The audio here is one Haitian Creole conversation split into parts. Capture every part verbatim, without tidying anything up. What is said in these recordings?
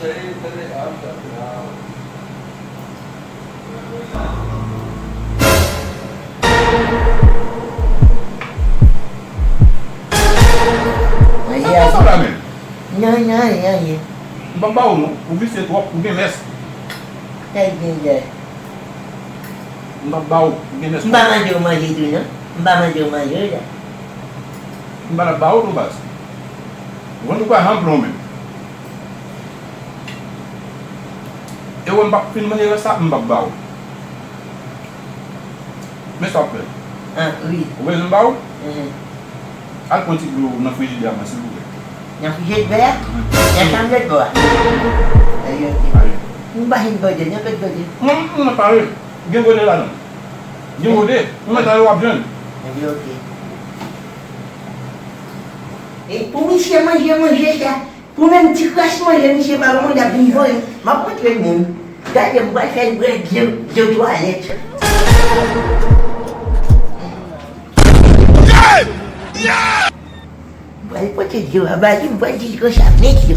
Sa k pase la menm? Nan, nan, nan, nan. M p ap ba ou non. Ou visye twòp, ou gen mès. Kèl gendè? M p ap ba ou, ou gen mès. M pa mande w manje tou non. M pa mande w manje wi la. M pa t ap ba ou non baz. Ou konn ou pa janm pran w menm. E wè m p ap fin manje rès sa, m p ap ba ou. Men sa w ap fè. Ah, wi. Ou bezwen m ba ou? Mhm. Al pran ti dlo nan frijidè a mwen, silvouplè. Nan frijidè a? Mhm. Nan chanm lòt bò a? Ayo, ok. Ayo. M pa jwenn gode, nan lòt gode. Non, non, non, pare. Gen gode ladan. Gen gode. Ou mèt ale w ap jwenn. Ebyen, ok. E pou misye manje, manje sa. Pou menm ti kras manje misye pa gen manje ap vin voye m, m ap montre l menm. Gade m pral fè l bwè dlo, dlo twalèt. M pral pote dlo a ba li, m pral di l konsa, men dlo.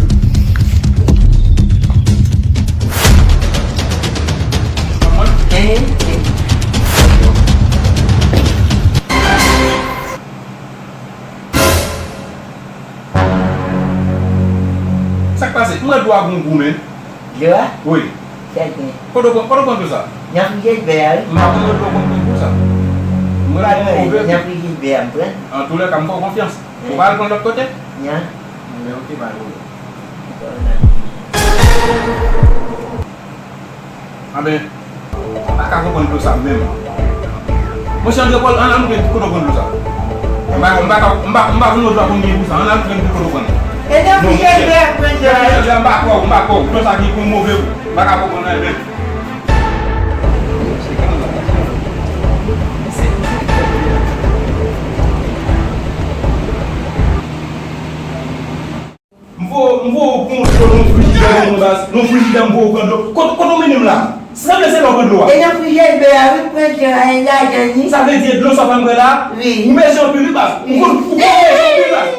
Hein? Sa k pase? M wè dlo a gon gou, men. Dlo a? Wi. Sèten. Kote w pran, kote w pran dlo sa? Nan frijidè a, wi. M pa konn dlo konn gou sa. M wè dlo move. Nan frijidè a, m pran. Antoulèka, m fè w konfyans. Ou pa al pran lòt kote? Nan. Men ok, pa gen pwoblèm. Anben, m pa ka konprann dlo sa menm. Monchè André Paul, ann al montre m kote w pran dlo sa. M pa, m pa ka, m pa, m pa konn yon dlo a konn gen pou sa. Ann al montre m kote w pran l. E nan frijidè a, pran dlo a. Nan frijidè a, m pa kwè w, m pa kwè w. Dlo sa gen pou move wi. M pa ka konprann anyen menm. M voye, m voye w pran dlo nan frijidè pou mwen baz. Nan frijidè m voye w pran dlo. Kote, kote w mennen m la? Sanble se la w pran dlo a. E nan frijidè a wi, pran dlo a, e ladan li. Sa vle di e dlo sa w pran la? Wi. Ou mechan anpil wi baz. Ou konn, ou konn mechan anpil baz.